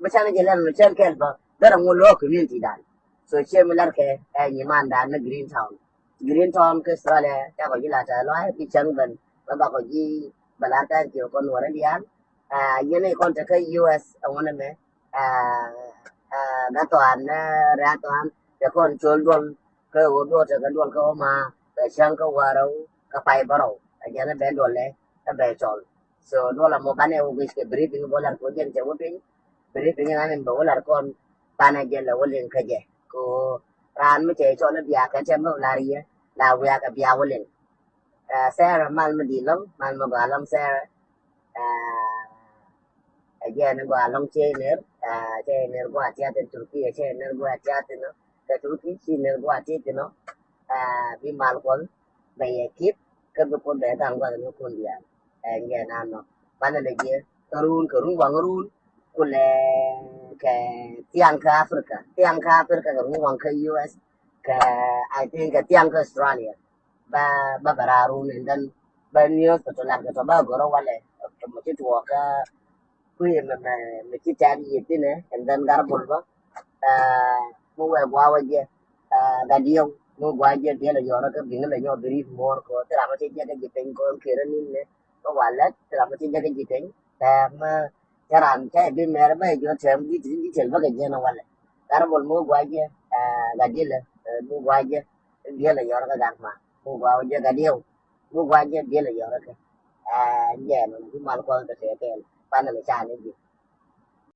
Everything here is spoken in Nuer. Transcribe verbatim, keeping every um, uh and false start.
Mɛ canɛ jɛ lɛl mɛ cɛn kɛl bä derɛ ŋu lo̱o̱ community dan. So ciɛ mi lar kɛ ɛ nyimandan ni Green Town. Green Town kä Australia cakɔ ji̱ la tɛ lɔa̱a̱ bi cäŋ ben bä bakɔ ji̱ bɛ lar tɛn kiɛ kɔn wärä diaal. Yɛn ikɔn te kä U S ɛŋu ni mɛ ɛ ɛ gat thɔan ni rɛ̈ɛ̈t thɔan te kɔn col duɔl kä ɣöö duɔl te kä duɔl kä ɣöö ma bɛ cäŋ kä wärä kä pay bärɔw ɛ jɛn ɛ bɛ duɔl lɛ ɛ bɛ cɔl. So duɔl amɔ banɛ wä guic kɛ briefing bä lar kɛ wä jɛn cɛ wä piny. Briefing in an in bä wä lar kɔn banɛ jɛ lɛ wä liŋ kä jɛ ko raan mi cɛ cɔl i̱ bia kɛ cɛ mi lar yɛ la wiakɛ bia wä liŋ. Sarah mal mi di lɔŋ mal mi gɔa lɔŋ Sarah. Ɛ jɛ ni gɔa lɔŋ cɛ ner cɛ ner gɔa tiath in Turki cɛ ner gɔa tiath in kɛ Turki ci ner gɔa tiath in. Bi mal kuɔth bɛ yɛ kip kä bi kun bɛ gaŋ guath ni kun diaal. Ɛ ŋɛ na nɔ banɛ lɛ jiɛ kä run kɛ run waŋ run kulɛ kɛ thiaŋ kä Africa thiaŋ kä Africa kɛ run waŋ kä U S kɛ I think kɛ thiaŋ kä Australia. Ba ba bɛ raa run and then ba news kɛ tɔ lat kɛ tɔ ba gɔrɔ walɛ tɔ mɛ ci tuɔɔk kä kui̱ mɛ mɛ mɛ ci tɛk yiëth thinɛ and then gar bol bä. Mi wee gua̱a̱ wä jɛ gat diɛw mi gua̱a̱ jɛ biɛl a yɔrä kä biŋ lɛ nyɔ bi rit muɔr kɔ thil ram mi ci jɛ kä ji̱ piny kɔ kërä nin ni. Kä wa lɛt thil ram mi ci jɛ kä ji̱ piny tɛk mi cä ran cä bi mɛr bä jɔ tɛm di ti di tɛl bä kɛ jɛ na walɛ. Gar bol mi gua̱a̱ jɛ gat diɛl mi gua̱a̱ jɛ biɛl a yɔrä kä gat ma mi gua̱a̱ wä jɛ gat diɛw mi gua̱a̱ jɛ biɛl a yɔrä kä. Jɛ nɔ bi mal kuɔth kɛ tɛk kɛɛl panɛ mi ca ni ji̱.